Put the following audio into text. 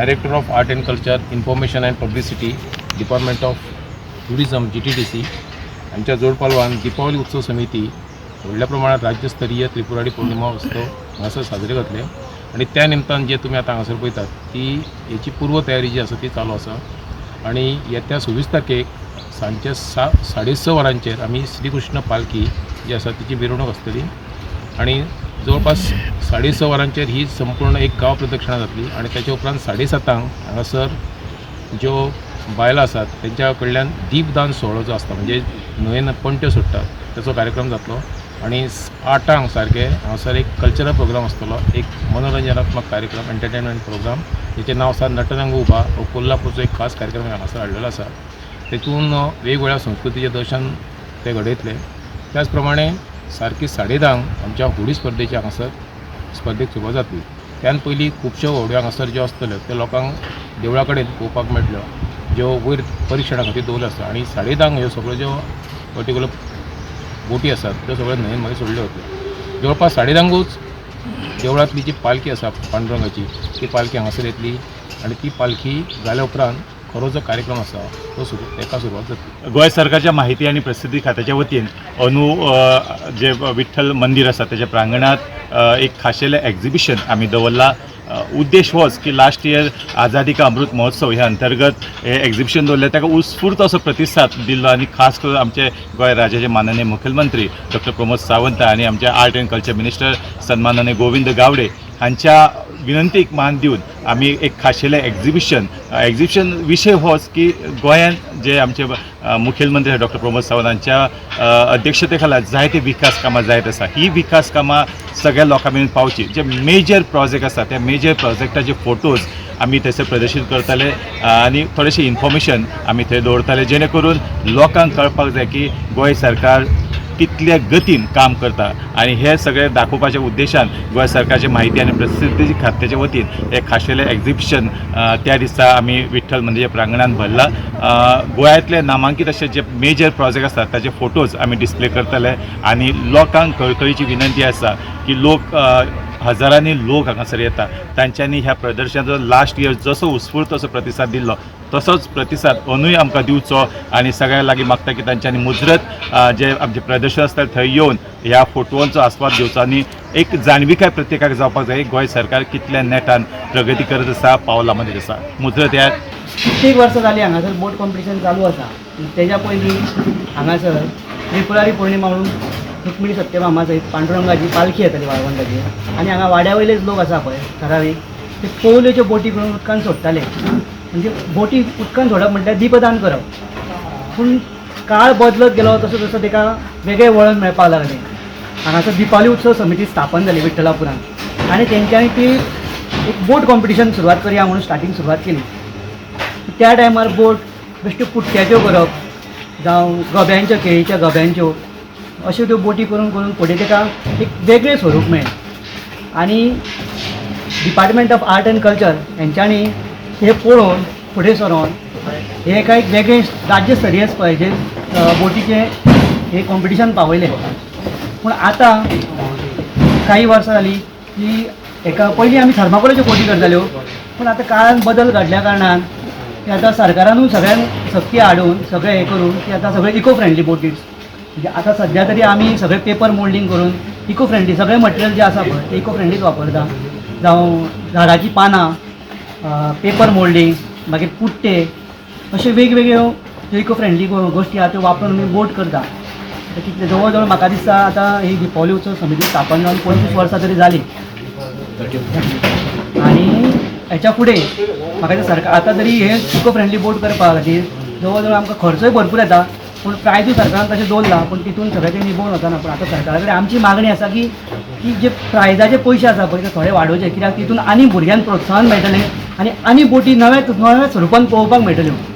Director of Art and Culture, Information and Publicity, Department of Tourism, GTDC हांच्या जोडपालवान दीपावली उत्सव समिती व्हडल्या प्रमाणात राज्यस्तरीय त्रिपुरारी पौर्णिमा उत्सव हांगासर साजरे जातले आनी त्या निमतान जे तुमी आतां हांगासर पळयतात ती हेची पूर्व तयारी जी आसा ती चालू आसा. आनी येत्या 26 तारखेक सांजच्या 6:30 वरांचेर आमी श्रीकृष्ण पालखी जी आसा तिची मिरवणूक आसतली आनी जवळपास 6:30 वरांचेर ही संपूर्ण एक गांव प्रदक्षिणा जातली आनी त्याच्या उपरांत 7:30 हांगासर ज्यो बायलां आसात तेंच्या कडल्यान दीपदान सुवाळो जो आसता, म्हणजे न्हंयेन पणट्यो सोडटात, तेचो कार्यक्रम जातलो. आनी 8 सारके हांगासर एक कल्चरल प्रोग्राम आसतलो, एक मनोरंजनात्मक कार्यक्रम, एंटरटेनमेंट प्रोग्राम, जेचें नांव आसा नटरंग उबा. हो कोल्हापूरचो एक खास कार्यक्रम हांगासर हाडलेलो आसा. तेतून वेगवेगळ्या संस्कृतीचें दर्शन ते घडयतले. त्याच प्रमाणे सारकी 10:30 आमच्या होडी स्पर्धेची हांगासर स्पर्धेक सुरवात जातली. त्यान पयलीं खुबश्यो होडयो हांगासर ज्यो आसतल्यो त्यो लोकांक देवळा कडेन पळोवपाक मेळटल्यो, ज्यो वयर परिक्षणा खातीर दवरल्यो आसता. आनी 10:30 ह्यो सगळ्यो ज्यो पर्टिक्युलर बोटी आसात त्यो सगळ्यो न्हंयेन मागीर सोडल्यो वतल्यो. जवळपास 10:30कूच देवळांतली जी पालखी आसा पांडुरंगाची, ती पालखी हांगासर येतली आनी ती पालखी जाल्या उपरांत खरो जो कार्यक्रम आसा तो सुरू तेका सुरवात जातली. गोंय सरकारच्या माहिती आणि प्रसिद्धी खात्याच्या वतीन अंदू जे विठ्ठल मंदिर आसा त्याच्या प्रांगणात एक खाशेलें एक्झिबिशन आमी दवरलां. उद्देश होच की लास्ट इयर आझादी का अमृत महोत्सव ह्या अंतर्गत हे एक्झिबिशन दवरलें, ताका उत्स्फूर्त असो प्रतिसाद दिल्लो आनी खास करून आमचे गोंय राज्याचे माननीय मुखेलमंत्री डॉक्टर प्रमोद सावंत आनी आमचे आर्ट अँड कल्चर मिनिस्टर सन्माननीय गोविंद गावडे हांच्या विनंतीक मान दिवन आमी एक खाशेलें एक्झिबिशन. एक्झिबिशन विशय होच की गोंयांत जे आमचे मुखेलमंत्री डॉक्टर प्रमोद सावंत हांच्या अध्यक्षते खाला जायते विकास कामां जायत आसा, ही विकास कामां सगळ्या लोकां मेरेन पावची. जे मेजर प्रोजेक्ट आसा त्या मेजर प्रोजेक्टाचे फोटोज आमी थंयसर प्रदर्शीत करतले आनी थोडेशें इन्फॉर्मेशन आमी थंय दवरतले, जेणे करून लोकांक कळपाक जाय की गोंय सरकार कितल्या गतीन काम करता. आनी हे सगळें दाखोवपाच्या उद्देशान गोंय सरकारचे माहिती आनी प्रसिद्धी खात्याच्या वतीन एक खाशेलें एक्झिबिशन त्या दिसा आमी विठ्ठल मंदिराच्या प्रांगणांत भरला. गोंयांतले नामांकीत अशे जे मेजर प्रोजेक्ट आसात ताचे फोटोज आमी डिस्प्ले करतले. आनी लोकांक कळकळीची विनंती आसा की लोक हजारांनी लोक हांगासर येता, तांच्यांनी ह्या प्रदर्शनाचो लास्ट इयर जसो उत्स्फूर्त असो प्रतिसाद दिल्लो तसोच प्रतिसाद अंदूय आमकां दिवचो. आनी सगळ्यां लागीं मागता की तांच्यांनी मुजरत जे आमचें प्रदर्शन आसता थंय येवन ह्या फोटवांचो आस्वाद घेवचो आनी एक जाणविकाय प्रत्येकाक जावपाक जाय, गोंय सरकार कितल्या नेटान प्रगती करत आसा, पावलां मदीं आसा. मुजरत ह्या कित्येक वर्सां जालीं हांगासर बोट कॉम्पिटिशन चालू आसा. तेज्या पयलीं हांगासर त्रिपुरारी पौर्णिमा म्हणून रुक्मिणी सत्यभामा सयत पांडुरंगाची पालखी येताली वाळवंटाची आनी हांगा वाड्या वयलेच लोक आसा पळय ठरावीक, ते पोवलेच्यो बोटी करून उदकान सोडटाले. म्हणजे बोटी उदकान सोडप म्हटल्यार दीपदान करप. पूण काळ बदलत गेलो तसो तसो ताका वेगळें वळण मेळपाक लागलें. हांगासर दिपावली उत्सव समिती स्थापन जाली विठ्ठलापुरान आनी तेंच्यांनी ती एक बोट कॉम्पिटिशन सुरवात करया म्हणून स्टार्टींग सुरवात केली. त्या टायमार बोट बेश्ट्यो पुट्ट्याच्यो करप जावं गब्यांच्यो, केळीच्या गब्यांच्यो, अश्यो त्यो बोटी करून करून फुडें ताका एक वेगळें स्वरूप मेळ्ळें. आनी Department of Art and Culture हेंच्यांनी हें पळोवन फुडें सरोन हें एका एक वेगळें राज्य स्तरीय स्पर्धेत बोटीचें हें कॉम्पिटिशन पावयलें. पूण आतां काही वर्सां जालीं की हेका पयलीं आमी थर्माकोलाच्यो बोटी करताल्यो, पूण आतां काळान बदल घडल्या कारणान की आतां सरकारानूय सगळ्यांक सक्ती हाडून सगळें हें करून की आतां सगळें इको फ्रेंडली बोटीस. म्हणजे आतां सद्या तरी आमी सगळें पेपर मोल्डींग करून इको फ्रेंडली सगळें मटेरियल जें आसा पळय तें इको फ्रेंडलीच वापरता. जावं झाडाचीं पानां, पेपर मोल्डींग, मागीर पुट्टे, अश्यो वेगवेगळ्यो ज्यो इको फ्रेंडली गोश्टी आहा त्यो वापरून आमी बोट करता. आतां कितले जवळ जवळ म्हाका दिसता आतां ही दिपावली उत्सव समिती स्थापन जावन 25 वर्सां तरी जालीं. आनी हेच्या फुडें म्हाका दिसता सरकार आतां तरी हे इको फ्रेंडली बोट करपा खातीर जवळ जवळ आमकां खर्चूय भरपूर येता, पूण प्रायजूय सरकारान तशें दवरला, पूण तितून सगळें तें निभोवन वचना. पूण आतां सरकारा कडेन आमची मागणी आसा की जे प्रायजाचे पयशे आसा पळय ते थोडे वाडोवचे, कित्याक तितून आनी भुरग्यांक प्रोत्साहन मेळटलें आनी आनी बोटी नव्या नव्या स्वरुपान पळोवपाक मेळटल्यो.